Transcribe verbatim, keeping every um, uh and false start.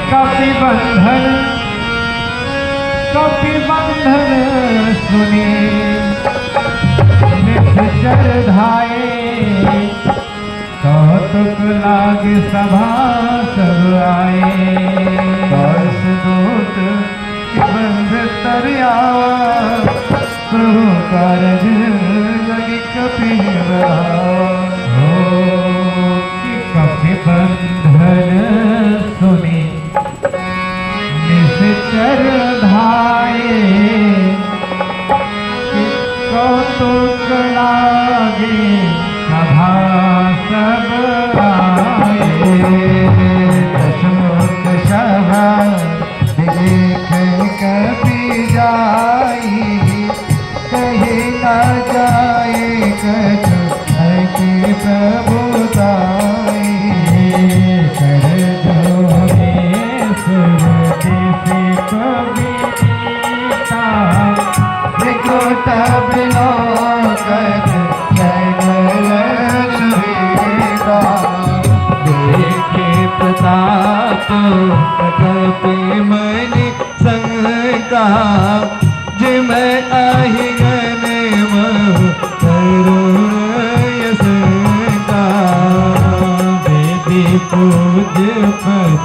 कपि बंधन, कपि बंधन सुनि निशिचर धाए, कौतुक लाग सभा सब आए। कौस दूत के बंध तरि आवा, प्रभु कारज लगी कपि निभावा। हो कि कपि बंधन सुनि निशिचर धाए, कि कौतुक लागे सभा सब आए। दसमुख सभा देख कपि जाई, कहे ना जाए कछु अति प्रभु ताई। कर जोड़े सुरति सित विनीता, भृगु तब लोकत चल लक्ष्मीता। देखे प्रताप कपि मनि संका, जिमहि अहिगन महु करुण यस का। वेदि पूज्य पद